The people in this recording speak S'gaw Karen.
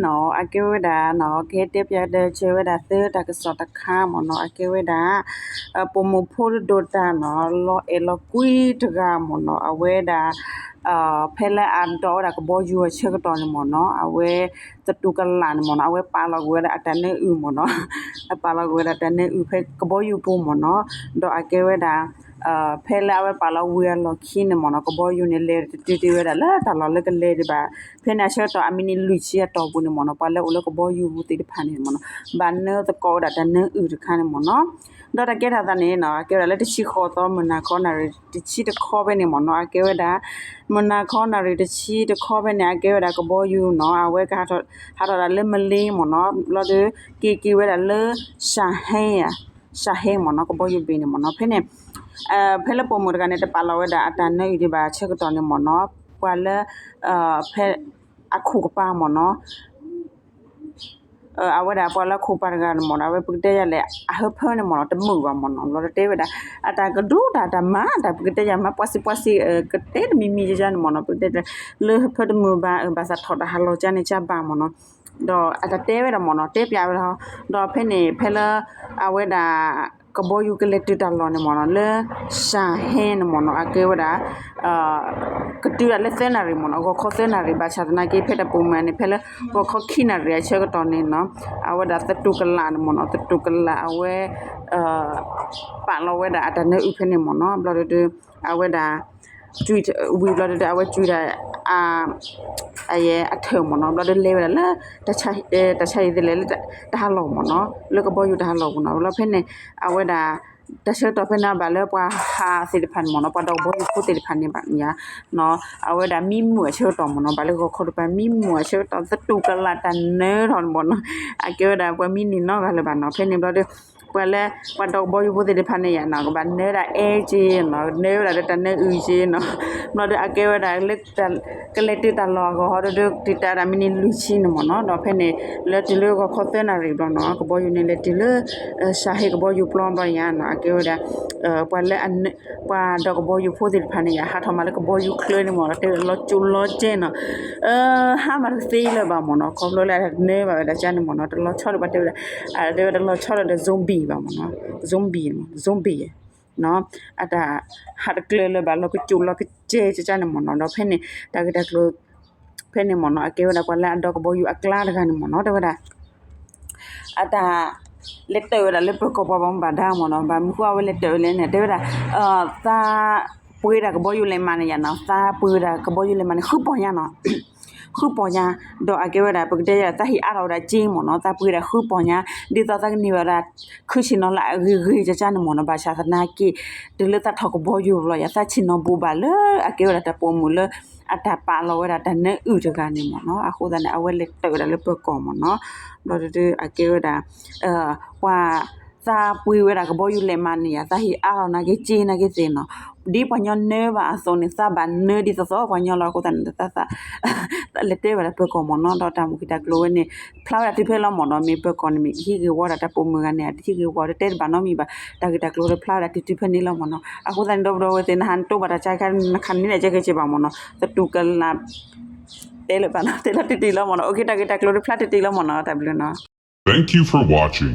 နီၤ အကဲဝဲဒၣ်နီၤ ကဟဲတဲပၠးဒီးစဲးဝဲဒၣ်သုတၢ်ကစီၣ်တခါမ့ၢ်နီၤ အကဲဝဲဒၣ် ပိာ်မုၣ်ဖိတဒိၣ်တၢ်နီၤ လီၤအဲၣ်လီၤကွံတဂၤမ့ၢ်နီၤ အဝဲဒၣ် ဖဲလၢအဒိးဝဲဒၣ်ကဘီယူၤအဆၢကတီၢ်န့ၣ်မ့ၢ်နီၤ အဝဲသတူၢ်ကလာ်န့ၣ်မ့ၢ်နီၤ အဝဲပာ်လီၤကွံာ်ဝဲဒၣ်အတၢ်နၢအုၣ်မ့ၢ်နီၤ အပာ်လီၤကွံာ်ဝဲဒၣ်တၢ်နၢအုၣ်ဖဲကဘီယူၤပူၤမ့ၢ်နီၤ ဒီးအကဲဝဲဒၣ် ဖဲလၢအဝဲပာ်လီၤဝံၤအလီၢ်ခံန့ၣ်မ့ၢ်နီၤ ကဘီယူၤန့ၣ် လဲၤတတုၤတ့ၢ်ဝဲဒၣ်လၢတၢ်လီၢ်လၢကလဲၤဒံးဘၣ် ဖဲန့ၣ်အဆၢကတီၢ်အမံးနံးလွံၢ်ဆံအတီၢ်ပူၤန့ၣ်မ့ၢ်နီၤ ပှၤလၢအိၣ်လၢကဘီယူၤပူၤသ့ၣ်တဖၣ်န့ၣ်မ့ၢ်နီၤ ဘၣ်နၢသကိးဝဲဒၣ်တၢ်နၢအုၣ်တခါန့ၣ်မ့ၢ်နီၤ ဒီးတၢ်ကဲထီၣ်သးန့ၣ်နီၤ အကဲဝဲဒၣ်လၢတဆံဃိးသီ မုၢ်နၤခီနၣ်ရံၣ်တဆံတခီဖဲန့ၣ်မ့ၢ်နီၤ အကဲဝဲဒၣ် မုၢ်နၤခီနၣ်ရံၣ်တဆံတခီဖဲန့ၣ် အကဲဝဲဒၣ်ကဘီယူၤနီၤ အဝဲကဟးထီၣ်ဒၣ်လၢမလ့မ့ၢ်နီၤ ဘျီဒီး က့ၤက့ၤဝဲဒၣ်လၢ ၡၤဟဲ ၡၤဟဲမ့ၢ်နီၤ ကဘီယူၤဘ့ၣ်န့ၣ်မ့ၢ်နီၤ ဖဲန့ၣ် ဖဲလၢပိာ်မုၣ်တဂၤန့ၣ် တပာ်လီၤဝဲဒၣ်အတၢ်နၢအုၣ်ဒံးဘၣ်ဆၢကတီၢ်န့ၣ်မ့ၢ်နီၤ ပှၤလၢ ဖဲ အခိၣ်ကပၤမ့ၢ်နီၤ အဝဲဒၣ်ပှၤလၢခိၣ်ပၤတဂၤန့ၣ်မ့ၢ်နီၤ အဝဲပကတဲယၤလဲၣ် အဟၢဖၢန့ၣ်မ့ၢ်နီၤ တမုာ်ဘၣ်မ့ၢ်နီၤ ဘျီဒီးတဲဝဲဒၣ် အတၢ်ကဒိတၢ်တၢ်မၤ တၢ်ပကတဲယၤမၤပှၤစံးပှၤစံး ကတဲတမံၤမံၤယၤန့ၣ်မ့ၢ်နီၤ ပကတဲလၢဟၢဖၢတမုာ်ဘၣ် ဘၣ်ဆၣ်ထီၣ်တၢ်ဟးလီၤကန့ၣ်ကဘၣ်မ့ၢ်နီၤ ဒီးအတၢ်တဲဝဲဒၣ်မ့ၢ်နီၤ တဲပၠးဝဲဒၣ် ဒီးဖဲန့ၣ် ဖဲလၢ အဝဲဒၣ် ကဘီယူၤကလဲၤတုၤတၢ်လီၢ်န့ၣ်မ့ၢ်နီၤ လၢ ၡၤဟဲန့ၣ်မ့ၢ်နီၤ အကဲဝဲဒၣ် ကတုၤဒၣ်လၢသၢနၣ်ရံၣ်မ့ၢ်နီၤ ဂီၤခီသၢနၣ်ရံၣ် ဘၣ်ဆၣ်သနာ်က့ ဖဲတၢ်ပိာ်မုၣ်န့ၣ် ဖဲလၢဂီၤခီခံနၣ်ရံၣ်အဆၢကတီၢ်န့ၣ်နီၤ အဝဲဒၣ်သတူၢ်ကလာ်န့ၣ်မ့ၢ်နီၤ သတူၢ်ကလာ်အဝဲ ပာ်လီၤဝဲဒၣ်အတၢ်နၢအုၣ်ဖဲန့ၣ်မ့ၢ်နီၤ ဘျီဒီး အဝဲဒၣ် ဝံၤဘျီဒီး အဝဲကွံာ်ဒၣ် အယဲအထၢၣ်မ့ၢ်နီၤ ဘျီဒီးလဲၤဝဲဒၣ်လၢ တၢ်ဆါဟံၣ်သလဲၣ်လၢ တၢ်ဟးလီၢ်မ့ၢ်နီၤ လၢကဘီယူၤတၢ်ဟးလီၢ်ပူၤနီၤ ဘျီဖဲန့ၣ် အဝဲဒၣ် တၢ်ဆၢကတီၢ်ဖဲန့ၣ်ဘၣ်လၢပှၤဟးသ့ၣ်တဖၣ်န့ၣ်မ့ၢ်နီၤ ပှၤဒီးကဘီယူၤဖိသ့ၣ်တဖၣ်န့ၣ်ဘၣ်ယါ အဝဲဒၣ်မံမုာ်အဆၢကတီၢ်မ့ၢ်နီၤ ဘၣ်လၢဂီၤခီတပၤ မံမုာ်အဆၢကတီၢ် သတူၢ်ကလာ်တၢ်နၢထီၣ်န့ၣ်မ့ၢ်နီၤ အကဲဝဲဒၣ်ပှၤမံန့ၢ်နီတဂၤလၢၤဘၣ်နီၤ ဖဲန့ၣ်ဘျီဒီး ပှၤလၢ ပှၤဒီးကဘီယူၤဖိသ့ၣ်တဖၣ်န့ၣ်ယါနီၤ ကဘၣ်နၢဒၣ်အဲက့နီၤ နၢဝဲဒၣ်ဒီးတၢ်နၢအုၣ်က့နီၤ ဘျီဒီးအကဲဝဲဒၣ်လၢ ကလဲၤတုၤတၢ်လီၢ်အဂီၢ်ဟီဒီး တုၤတၢ်ဒၣ်မံးနံးလွံၢ်ဆံန့ၣ်မ့ၢ်နီၤ ဒီးဖဲန့ၣ် လၢတုၤလၢဂီၤခီသၢနၣ်ရံၣ်ဘျီနီၤ ကဘီယူၤန့ၣ်လဲၤတုၤလၢ စှၤဟ့ကဘီယူၤပျီဘျီယါနီၤ အကဲဝဲဒၣ် ပှၤလၢ ပှၤဒီးကဘီယူၤဖိသ့ၣ်တဖၣ်န့ၣ်ယါ ဟးထီၣ်မးလၢကဘီယူၤချၢန့ၣ်မ့ၢ်နီၤ တဲဝဲဒၣ်လီၤကၠိလီၤကဲနီၤ ဟါမးတသ့လၢၤဘၣ်မ့ၢ်နီၤ ခီဖျိလၢအတၢ်နၢဘၣ်ဝဲဒၣ်ကန့ၣ်မ့ၢ်နီၤ တလီၤဆီဒီးပှၤတဲဝဲဒၣ် တဲဝဲဒၣ်တလီၤဆီဒီး zombie ဘၣ်မ့ၢ်နီၤ zombie မ့ၢ် zombie နီၤ အတၢ် ဟးတကျၢၤလၢၤဘၣ်လီၤကၠိလီၤကဲကန့ၣ်မ့ၢ်နီၤ ဒီးဖဲန့ၣ် တၢ်ဂ့ၢ်တၢ်ကျိၤ ဖဲန့ၣ်မ့ၢ်နီၤ အကဲဝဲဒၣ်ပှၤလၢအဒီးကဘီယူၤအကျါတဂၤန့ၣ်မ့ၢ်နီၤ တဲဝဲဒၣ် အတၢ် လဲၤတၢၣ်ဝဲဒၣ်လၢပၢၤကီၢ်ပှၤဘၣ်မူဘၣ်ဒါမ့ၢ်နီၤ ဘၣ်မနုၤဃိအဝဲလဲၤတၢၣ်ဝဲလဲၣ်န့ၣ် တဲဝဲဒၣ် သးပှ့ၤဒၣ်ကဘီယူၤလဲးမးန့ၣ်ယါနီၤ သးပှ့ၤဒၣ်ကဘီယူၤလဲးမးန့ၣ် ဃုပီၢ်ညါနီၤ ဃုပီၢ်ညါ ဒီးအကဲဝဲဒၣ် ပကတဲယါ သးဟ့ၣ်အါထီၣ်ဝဲဒၣ်က့မ့ၢ်နီၤ သးပှ့ၤဒၣ်ဃုပီၢ်ညါ ဒ်သိးသးကန့ၢ်ဝဲဒၣ် ခုဆ့ၣ်နီၤလၢအဂ့ၤဂ့ၤကန့ၣ်မ့ၢ်နီၤ ဘၣ်ဆၣ်သနာ်က့ တုၤလၢသးထီၣ်ကဘီယူၤဘျီယါ သးဆ့ၣ်နီၤဘူးဘၣ်လၢအကဲဝဲဒၣ်တၢ်ပိာ်မုၣ်လၢ အတၢ်ပာ်လီၤဝဲဒၣ်တၢ်နၢအုၣ်တဂၤန့ၣ်မ့ၢ်နီၤ အဃိသတးန့ၣ် အဝဲလဲၤတၢၣ်ဝဲဒၣ်လၢပၢၤကီၢ်မ့ၢ်နီၤ ဘျီဒုးအကဲဝဲဒၣ် ပှၤ သးပှ့ၤဝဲဒၣ်ကဘီယူၤလဲးမးန့ၣ်ယါ သးဟ့ၣ်အါထီၣ်နာ်က့က့နာ်က့သ့ၣ်နီၤ ဒ်ပှၤညီနၢဘၣ်အသိးန့ၣ် သးဘၣ်နၢဒ်သိးသိးပှၤညီလီၤ အဃိသတးန့ၣ် သး လဲၤတဲဝဲဒၣ်ပၢၤကီၢ်မ့ၢ်နီၤ ဒီးတၢ်မုၢ်က့ၤတၢ်ကျိၤဝဲန့ၣ် ဖျါဝဲဒၣ်တုၤဖဲလီၤမ့ၢ်နီၤ မ့ၢ်ပၢၤကီၢ်န့ၣ်မ့ၢ်ကဟံးဂ့ၤဝီဒၣ်တၢ်ပိာ်မုၣ်ဂၤန့ၣ် အတဟံးဂ့ၤဝီတတဲတဘၣ်နီတမံၤဘၣ် တၢ်ဂ့ၢ်တၢ်ကျိၤဒီးဖျါဝဲဒၣ်တုၤတုၤဖဲန့ၣ်လီၤမ့ၢ်နီၤ အဃိသတးန့ၣ် ဒီပုၢ်ဒီဝဲၢ်သ့ၣ် နဟးနတိၢ်ဘၣ်တၢ်ဆါခါ နခးန့ၣ်လဲၣ်ကဲကဲဘၣ်မ့ၢ်နီၤ သတူၢ်ကလာ် တဲလၢၤဘၣ်နီၤ တဲလီၤတံၢ်တံၢ်လီၤမ့ၢ်နီၤ အိၣ်က့ တၢ်ဂ့ၢ်တၢ်ကျိၤဒီးဖျါတံၢ်တံၢ်လီၤမ့ၢ်နီၤ တၢ်ဘျုးနီၤ Thank you for watching.